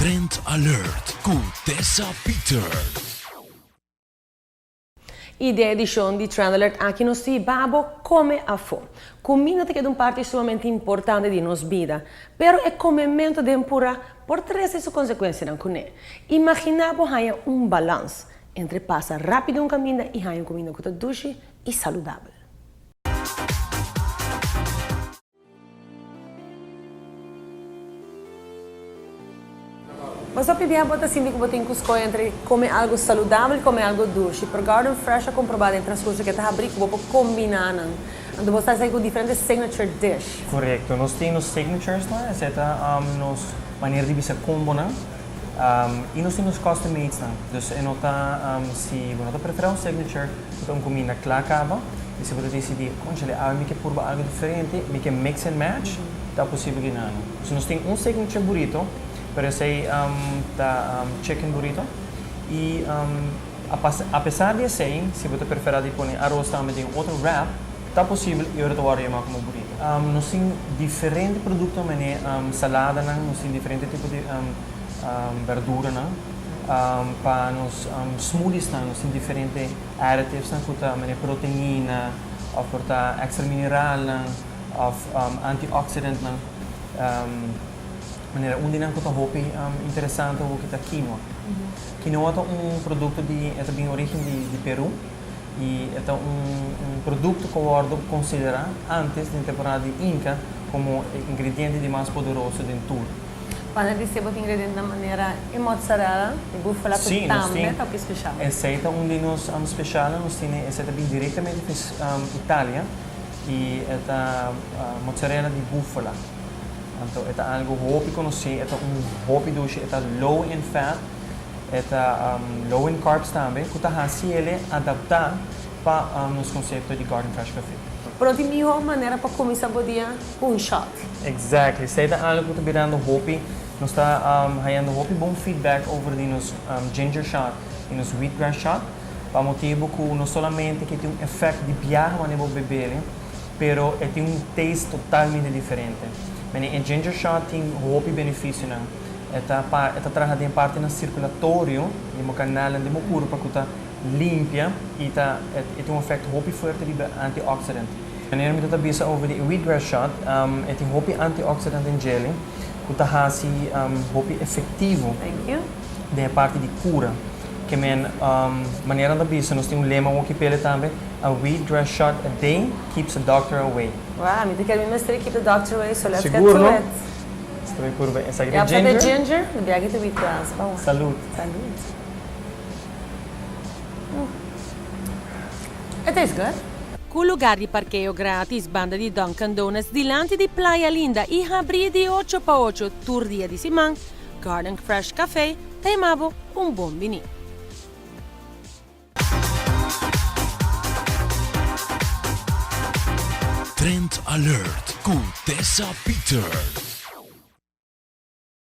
Trend Alert ku Tessa Peters. I den edishon di Trend Alert aki nos ta hiba bo kome afó. Kuminda ta keda un parti sumamente importante di nos bida, pero e komementu den purá por trese su konsekuensianan kuné. Imaginá bo haña un balans entre pasa rápido un kaminda i haña un kuminda ku ta dushi i saludabel. Mas hopi bia bo ta sinti ku bo tin ku skohe entre kome algu saludabel i kome algu dushi, pero Garden Fresh a komprobá den transkurso ku e ta habrí ku bo por kombiná nan. Anto bo sa esaki ku diferente signature dish. Korekto. Nos tin nos signatures nan, esei ta nos manera di bisa kombonan. I nos tin nos custom mates nan. Dus e no ta si bo no ta preferá un signature, bo ta un kuminda kla kaba. I si bo ta disidí, Kónchale, awe mi ke purba algu diferente, mi ke mix and match, ta posibel di nano. So nos tin un signature burrito, pero esei ta chicken burrito. I apesar di esei, si bo ta preferá di pone aros tambe den otro wrap, ta posibel i ora ta wòrdu yamá komo burrito. Nos tin diferente produkto manera saladanan, nos tin diferente tipo di berduranan. Pa nos smoothiesnan nos tin diferente additives-nan ku ta manera proteina òf por ta èkstra mineralnan òf antioxidantnan. Manera un di nan ku ta hopi interesante awoki ta quinoa. Quinoa ta un produkto di e ta bin origen di Peru i e ta un produkto ku a wòrdu konsiderá ántes den temporada di Inka komo e ingrediente di mas poderoso den tur. Banda di sebo tin ingredientenan manera e mozzarella di bufala ku tambe ta hopi speshal. Esei ta un di nos speshalnan. Nos tene esei ta bin direktamente di Italia i e ta mozzarella di bufala. Anto e ta algu hopi konosí, e ta un hopi dushi, e ta low in fat, e ta low in carbs tambe ku ta hasi el adaptá pa nos konsepto di Garden Fresh Cafe. Pero no tin mihó manera pa kuminsá bo dia ku un shot. Exactly. Esei ta algo ku ta birando hopi, nos ta hayando hopi bon feedback over di nos ginger shot i nos wheatgrass shot, pa motibu ku no solamente ke tin un effect di biaha wanneer bo bebele, pero e tin un taste totalmente diferente. Mene e ginger shot tin hopi beneficionan. E ta pa e ta traha den partinan circulatorio di bo canalnan di bo curpa ku ta limpia i ta e tin un efecto hopi fuerte riba antioxidant. Manera mi ta ta bisa over di e wheatgrass shot, e tin hopi antioxidant den djele ku ta hasi hopi efektivo den e parti di kura. Ke men, manera nan ta bisa, nos tin un lema woki pele tambe, A wheatgrass shot a day keeps a doctor away. Wow, mi ta kere mi mester keep the doctor away, so let's get to it. Sigur no? Nos ta bai purba esaki ta ginger. Ya pasa ginger, mi biaha ki ta wheatgrass. Bon. Salud. Salud. It tastes good. Ku lugar di parkeo gratis banda di Dunkin Donuts dilanti di Playa Linda i habrí di ocho pa ocho tur dia di siman, Garden Fresh Cafe ta yama bo un bon bini. Trend Alert ku Tessa Peters.